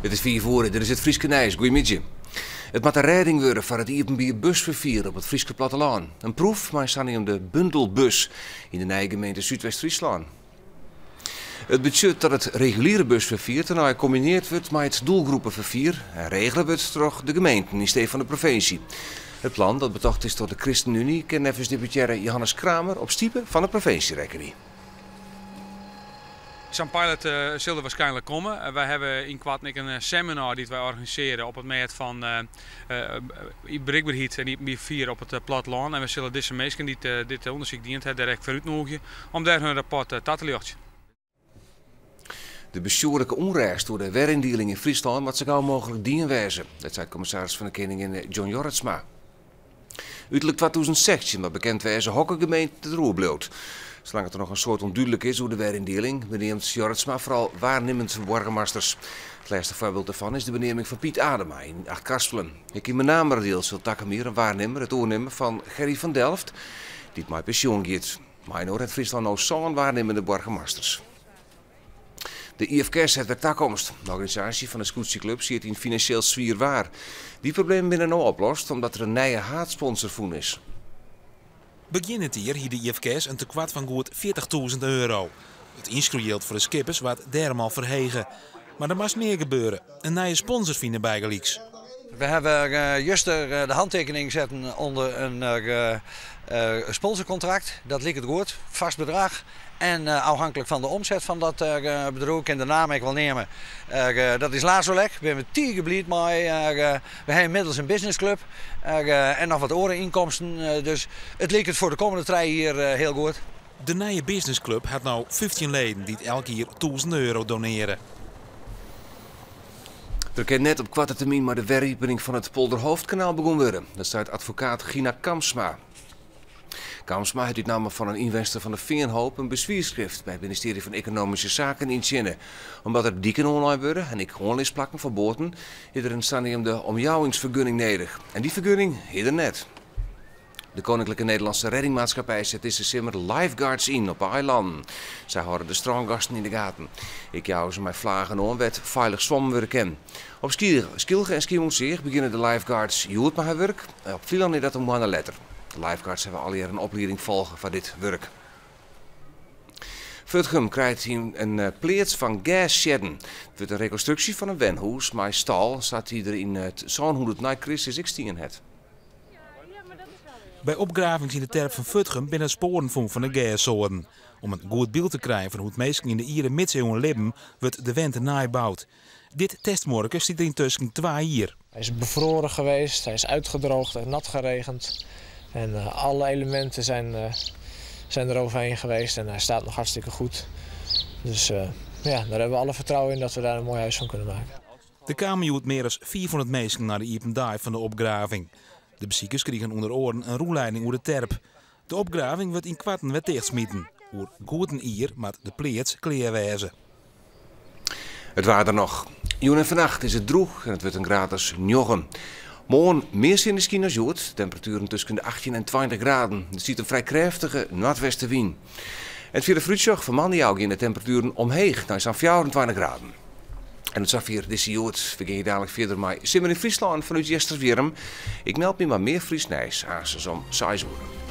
It is fiif oere, dit is it Fryske nijs. Goeiemiddei. It moat in rêding wurde foar it iepenbier busferfier op it Fryske plattelân. In proef mei in saneamde bundelbus yn de nije gemeente Súdwest-Fryslân. It betsjut dat it reguliere busferfier tenei kombineard wurdt mei it doelgroepeferfier en regele wurdt troch de gemeenten yn stee fan de provinsje. It plan, dat betocht is troch de Christenunie, kin neffens deputearre Johannes Kramer op stipe fan de provinsje rekkenje. Sa'n pilot sil der waarskynlik komme. Wy hawwe ynkoarten ek in seminar dy't wy organisearje op it mêd fan berikberheid en iepenbier ferfier op it plattelân. En wy sille dizze minsken dy't dit ûndersyk dien hawwe dêr ek foar útnûgje om dêr hun rapport ta te ljochtsjen. De bestjoerlike ûnrêst oer de weryndieling yn Fryslân moat sa gau mooglik dien wêze. Dat seit kommissaris fan de Keninginne John Jorritsma. Uterlik 2016 moat bekend wêze hokker gemeente der oerbliuwt. Salang't der noch in soad ûndúdlik is oer de weryndieling, beneamt Jorritsma foaral waarnimmend boargemasters. It lêste foarbyld dêrfan is de beneaming fan Piet Adema yn Achtkarspelen. Ek yn Menameradiel sil takom jier in waarnimmer it oernimme fan Gerry van Delft, dy't mei pensjoen giet. Mei-inoar hat Fryslân no sân waarnimmende boargemasters. De IFKS hat wer takomst. De organisaasje fan de skûtsjeklup siet yn finansjeel swier waar. Dy problemen binne no oplost omdat der in nije haadsponsor fûn is. Begjin dit jier hie de IFKS in tekoart fan goed 40.000 euro. It ynskriuwjild foar de skippers waard dêrom al ferhege. Mar der moast mear gebeure, in nije sponsor fine bygelyks. We hawwe juster de hantekening setten ûnder in sponsorkontrakt. Dat liket goed, fêst bedrach. En ôfhinklik fan de omset fan dat bedriuw, ik kin de namme ek wol neame, dat is Laserlec. Binne we tige bliid mei. We hawwe ynmiddels in businessclub en noch wat oare ynkomsten. Dus it liket foar de kommende 3 jier hiel goed. De nije businessclub hat no 15 leden dy't elk jier 1000 euro donearje. Der kin net op koarte termyn mei de weriepening fan it Polderhoofdkanaal begûn wurde. Dat seit advokaat Gina Kamsma. Kamsma hat út namme fan in ynwenster fan de Feanhoop in beswierskrift by it ministearje fan Ekonomyske Saken yntsjinne. Omdat der diken oanlein wurde en ek oanlisplakken foar boaten, is der in saneamde omjouwingsfergunning nedich. En dy fergunning is der net. De Koninklijke Nederlandse Reddingmaatschappij set dizze simmer lifeguards yn op de eilannen. Sy hâlde de strângasten yn de gaten. Ek jouwe se mei flagen oan wêr't feilich swommen wurde kin. Op Skylge en Skiermûntseach begjinne de lifeguards hjoed mei har wurk. Op Flylân is dat in moanne letter. De lifeguards hawwe allegear in oplieding folge foar dit wurk. Furdgum krijt in pleats fan gerssjedden. It wurdt in rekonstruksje fan in wenhûs mei stâl sa't dy der yn 700 nei Kristus ek stien hat. By opgravings yn de terp fan Furdgum binne spoaren fûn fan de gerssoaden. Om in goed byld te krijen fan hoe't minsken yn de iere midsiuwen libben, wurdt de wente neiboud. Dit testmuorke stiet der yntusken 2 jier. Hy is bevroren geweest, hy is uitgedroogd en nat geregend. En alle elementen zijn er overheen geweest en hij staat nog hartstikke goed. Dus ja, daar hebben we alle vertrouwen in dat we daar een mooi huis van kunnen maken. Der kamen hjoed mear as 500 minsken nei de iepen dei fan de opgraving. De besikers krigen ûnder oaren in rûnleiding oer de terp. De opgraving wurdt ynkoarten wer tichtsmiten. Oer goed in jier moat de pleats klear wêze. It waar dan noch. Jûn en fannacht is it drûch en it wurdt in graad as 9. Moarn mear sinneskyn as hjoed. Temperatueren tusken de 18 en 20 graden. Der stiet in frij krêftige noardwestewyn. En fia de foarútsjoch fan moandei ôf gean de temperatueren omheech nei sa'n 24 graden. En it safier dizze Hjoed. We gean hjir dalik fierder mei Simmer yn Fryslân fanút Easterwierrum. Ik meld my mei mear Frysk nijs aansens om 6 oere.